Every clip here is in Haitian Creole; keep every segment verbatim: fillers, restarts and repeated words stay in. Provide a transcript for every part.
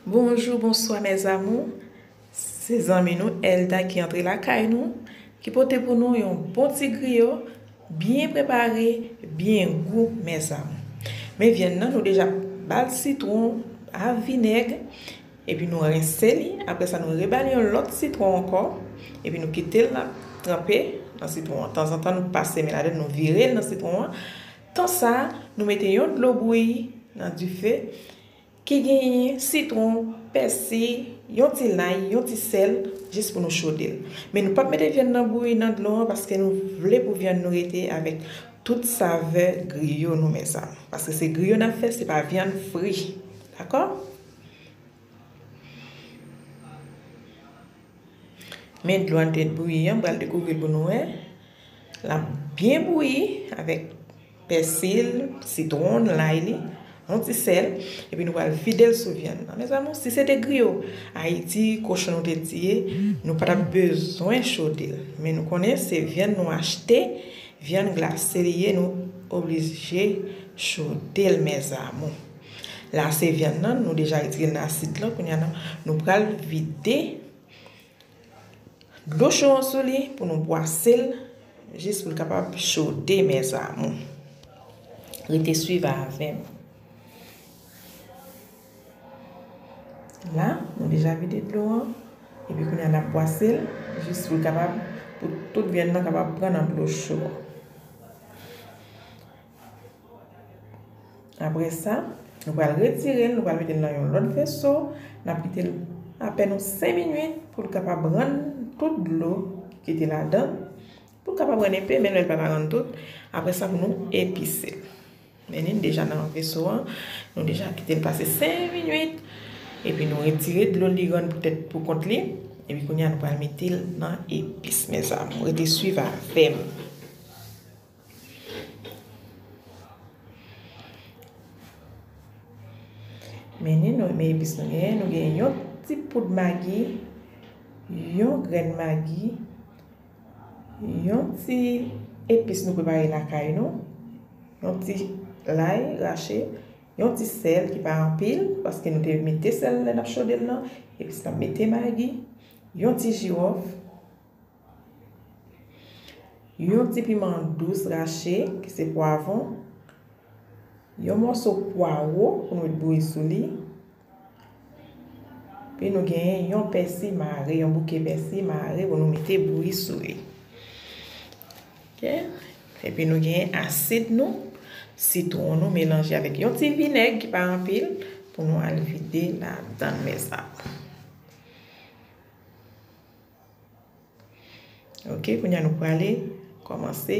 Bonjou, bonswa, mes amours. Se zanmi nou, Elda, ki antre lakay nou, ki pote pou nou yon bon ti griyo, byen prepare, byen gou, mes amours. Men vyann nan, nou deja ba l sitwon ak vinèg, epi nou rense li. Apre sa, nou reba l yon lòt sitwon ankò, epi nou kite l ap tranpe nan sitwon an. Tanzantan, nou pase men ladan, nou vire l nan sitwon an. Tan sa, nou mete yon dlo bouyi nan dife, ki genyen sitwon, pèsi, yon ti lay, yon ti sèl, jis pou nou chode l. Men nou p ap mete vyann nan bouyi nan dlo an, paske nou vle pou vyann nou rete avèk tout savè griyo nou, mes amours. Paske se griyo n ap fè, se pa vyann fri. Dakò? Men dlo an te bouyi an, m pral dekouvri l pou nou wè. L ap byen bouyi avèk pèsi l, sitwon, lay li, yon ti sèl, epi nou pral vide l sou vyann nan. Mes amours, si se te griyo Ayiti, kochon nou te tiye, nou pa t ap bezwen chode l. Men nou konnen se vyann nou achte, vyann glase li ye, nou oblije chode l, mes amours. La se vyann nan, nou deja retire l nan asid lan, kounye a nou pral vide dlo cho an sou li pou nou bwase l, jis pou l kapab chode, mes amours. Rete swiv avè m. La, nou deja vide dlo an, epi kounye a n ap bwase l, jis pou l kapab, pou tout vyann nan kapab pran nan dlo cho an. Apre sa, nou pral retire l, nou pral mete l nan yon lòt veso. N ap kite l apèn yon senk minit pou l kapab rann tout dlo ki te ladan l. Pou l kapab rann enpe, men lè l pa ta rann tout. Apre sa, pou nou epise l. Men li deja nan veso an, nou deja kite l pase senk minit. Epi nou retire dlo li rann poutèt pou kont li. Epi kounye a, nou pral mete l nan epis, mes amours. Rete swiv avè m. Men ni nou, men epis nou genyen, nou genyen yon ti poud magi, yon grenn magi, yon ti epis nou prepare lakay nou, yon ti lay rache, yon ti sèl ki pa anpil, paske nou te mete sèl lè n ap chode l nan, epis n ap mete magi, yon ti jiwòf, yon ti piman dous rache, ki se pwavwon, yon mòso pwawo pou nou met bouyi sou li. Pi nou genyen yon pèsi mare, yon bouke pèsi mare pou nou mete bouyi sou li. Ok? Epi nou genyen asid nou, sitwon nou melanje avèk yon ti vinèg ki pa anpil pou nou al vide ladan, mes amours. Ok, kounye a nou prale kòmanse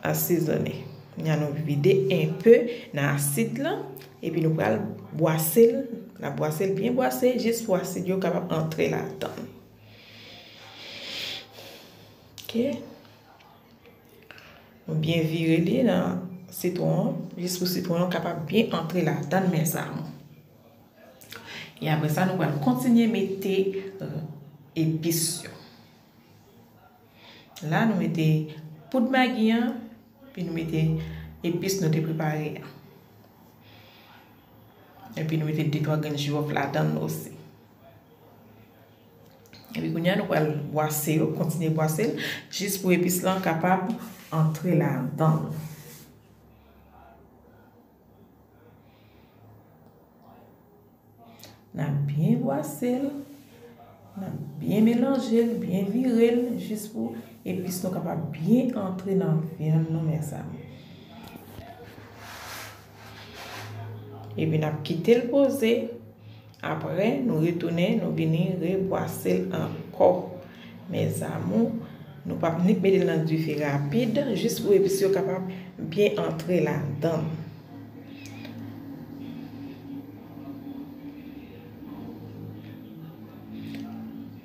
asezone. Kounye a nou vide enpe nan asid lan, epi nou pral bwase l, n ap bwase l byen bwase, jis pou asid yo kapab antre ladan l. Ok. Nou byen vire li nan sitwon an, jis pou sitwon an kapab byen antre ladan l, mes amours. E apre sa, nou pral kontinye mete, euh, epis yo. La, nou mete poud magi an, pi nou mete epis nou te prepare an. Epi nou mete de twa grenn jiwòf ladan l osi. Epi kounye a, nou pral bwase yo, kontinye bwase l, jis pou epis lan kapab antre ladan l. N ap byen bwase l, n ap byen melanje l, byen vire l, jis pou epis nou kapab byen antre nan vyann nou, mes amours. Epi n ap kite l poze. Apre, nou retounen, nou vini rebwase l ankò. Mes amours, nou p ap nik mete l nan dife rapid, jis pou epis yo kapab byen antre ladan l.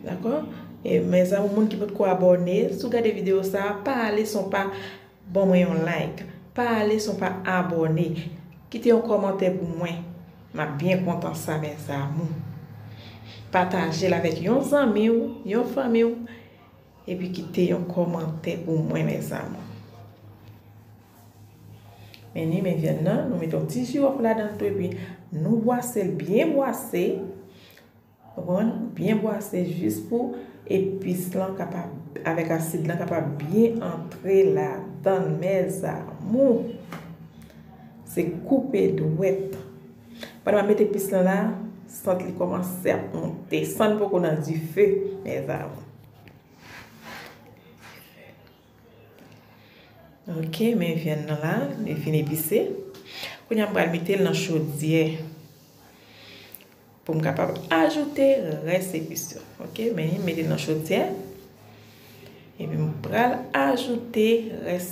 Dakò? E mes amours, moun ki potko abòne, si w gade videyo sa a, pa ale san w pa ban mwen yon like. Pa ale san w pa abòne. Kite yon kòmantè pou mwen. M ap byen kontan sa, mes amours. Pataje l avèk yon zanmi w, yon fanmi w, epi kite yon kòmantè pou mwen, mes amours. Men ni, men vyann nan, nou mete yon ti jiwòf ladan l tou, epi Nou bwase l byen bwase, konprann? Byen bwase jis pou epis lan kapab, avèk asid lan kapab byen antre ladan l, mes amours. Se koupe dwèt. Pandan m ap mete epis lan la, sant li kòmanse ap monte. San n poko nan dife, mes amours. Ok, men vyann nan la, li fin epise. Kounye a m pral mete l nan chodyè pou m kapab ajoute rès epis yo. Ok, men m mete l nan chodyè. Epi m pral ajoute rès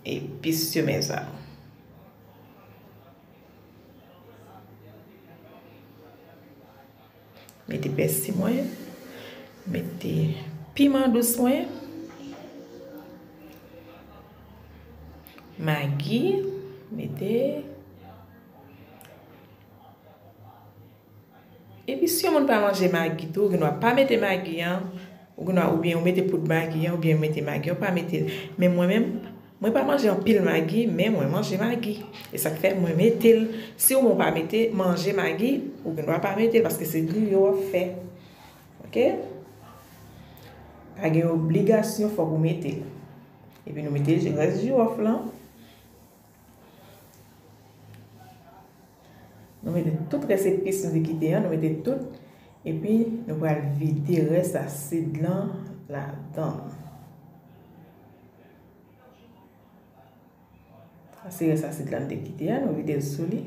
epis yo, mes amours. Mete pèsi mwen, mete piman dous mwen, magi, mete. Epi si yon moun pa manje magi tou, ou gen dwa pa mete magi an, ou gen dwa oubyen ou mete poud magi an, oubyen ou mete magi an, ou pa mete l. Men mwen menm, mwen pa manje anpil magi, men mwen manje magi. E sa k fè mwen mete l. Si ou menm ou pa mete, manje magi, ou gen dwa pa mete l, paske se griyo w ap fè. Ok? Pa gen obligasyon fòk ou mete l. Epi nou mete rès jiwòf lan. Nou mete tout rès epis nou te kite an, nou mete tout. Epi nou pral vide rès asid lan ladan. Sa se rès asid lan nou te kite an, nou vide l sou li.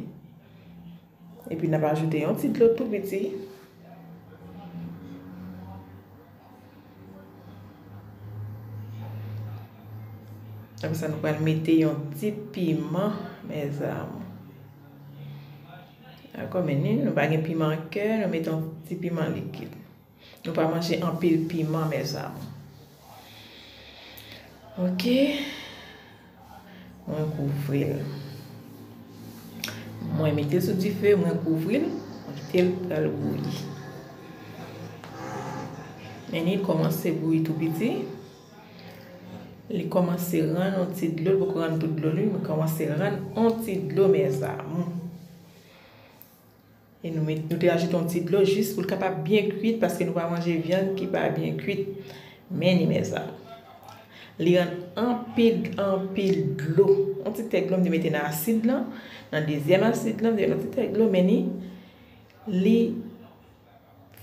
Epi n ap ajoute yon ti dlo tou piti. Apre sa, nou pral mete yon ti piman, mes amours. Dakò, men ni, nou pa gen piman an kè, nou mete yon ti piman likid. Nou pa manje anpil piman, mes amours. Ok. Mwen kouvri l. Mwen mete l sou dife, mwen kouvri l, mwen kite l pral bouyi. Men li kòmanse bouyi tou piti. Li kòmanse rann yon ti dlo, li poko rann tout dlo li, li kòmanse rann yon ti dlo, mes amours. E nou met, nou te ajoute yon ti dlo jis pou l kapab byen kwit, paske nou pa manje vyann ki pa byen kwit. Men ni, mes amours. Li rann anpil, anpil dlo. Yon ti tèk dlo m te mete nan asid lan. Nan dezyèm asid lan, m te mete yon ti tèk dlo, men ni, li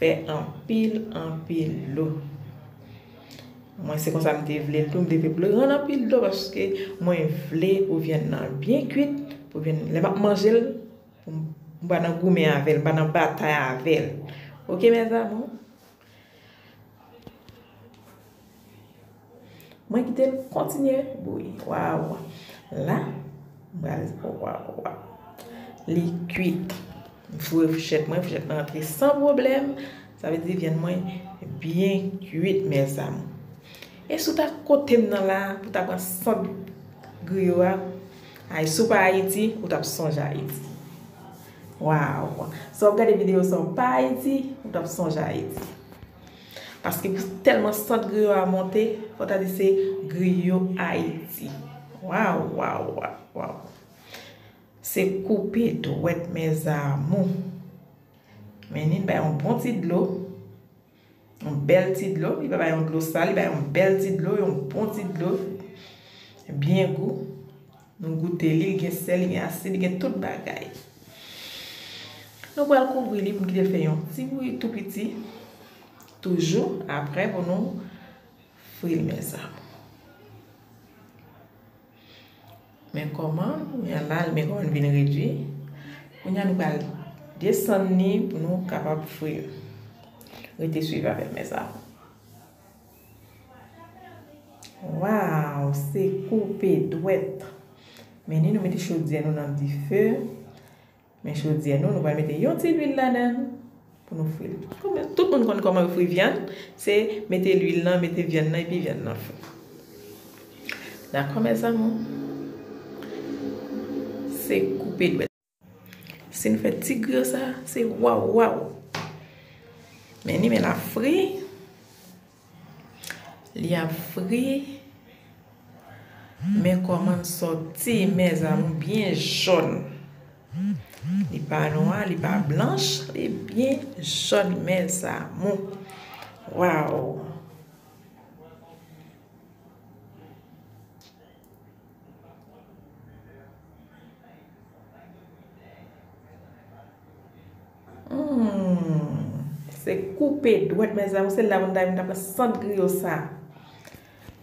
fè anpil, anpil dlo. Mwen, se konsa m te vle l tou, m te vle pou l rann anpil dlo, paske mwen vle pou vyann nan byen kwit, pou vyann, lè m ap manje l, pou m, m pa nan goumen avè l, m pa nan batay avè l. Ok, mes amours? Mwen kite l kontinye bouyi. Waw. La, m pral, waw, waw. Li kwit. M foure fouchèt mwen, fouchèt mwen rantre san pwoblèm. Sa vle di vyann mwen byen kwit, mes amours. E si w ta kote m nan la, pou w ta pran sant griyo a, ay, si w pa Ayiti, ou t ap sonje Ayiti. Waw. Si w ap gade videyo sa, w pa Ayiti, ou t ap sonje Ayiti. Paske pou tèlman sant griyo a monte, fò w ta di se griyo Ayiti. Waw, waw, waw, waw. Se koupe dwèt, mes amours. Men ni, bay yon bon ti dlo. Yon bèl ti dlo. Li pa bay yon dlo sal, li bay yon bèl ti dlo, yon bon ti dlo. Byen gou. Nou goute li, li gen sèl, li gen asid, li gen tout bagay. Nou pral kouvri li pou n kite l fè yon ti bouyi tou piti. Toujou, apre pou nou fri l, mes amours. Men kòman, men la, men kòman l vin redui. Kounye a, nou pral desann li pou nou kapab fri l. Rete swiv avè m, mes amours. Waw, se koupe dwèt. Men ni, nou mete chodyè nou nan dife. Men chodyè nou, nou pral mete yon ti lwil ladan l pou nou fri l. Kòman, tout moun konn kòman yo fri vyann, se mete lwil nan, mete vyann nan, epi vyann nan fri. Dakò, mes amours? Se koupe dwèt. Si n fè ti griyo sa, se waw, waw. Men ni, men l ap fri. Li ap fri. Men kòman l sòti, mes amours, byen jòn. Li pa nwa, li pa blanch, li byen jòn, mes amours. Waw. Hmm. Se koupe dwèt, mes amours. Se la pou n ta vin ta pran sant griyo sa.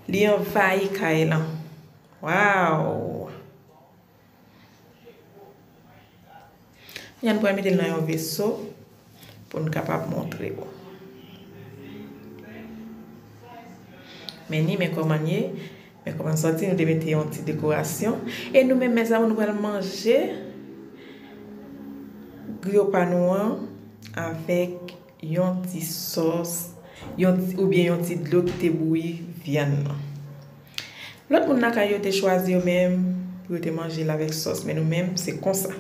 Li anvayi kay lan. Waw. Ann pran mete l nan yon veso pou n kapab montre w. Men ni, men kòman l ye, men kòman l sòti, nou te mete yon ti dekorasyon. E nou menm, mes amours, nou pral manje griyo pa nou an avèk yon ti sòs, yon ti, oubyen yon ti dlo ki te bouyi vyann nan. Lòt moun lakay yo te chwazi yo menm pou yo te manje l avèk sòs, men nou menm, se konsa.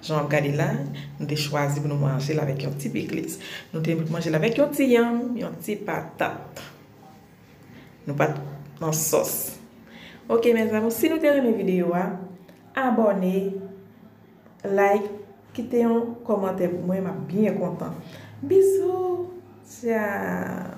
Jan w ap gade la, nou te chwazi pou nou manje l avèk yon ti pikliz. Nou te manje l avèk yon ti yanm, yon ti patat. Nou pa t nan sòs. Ok, mes amours, si nou te renmen videyo a, abòne, like, kite yon kòmantè pou mwen, m ap byen kontan. Bizou! Tchao!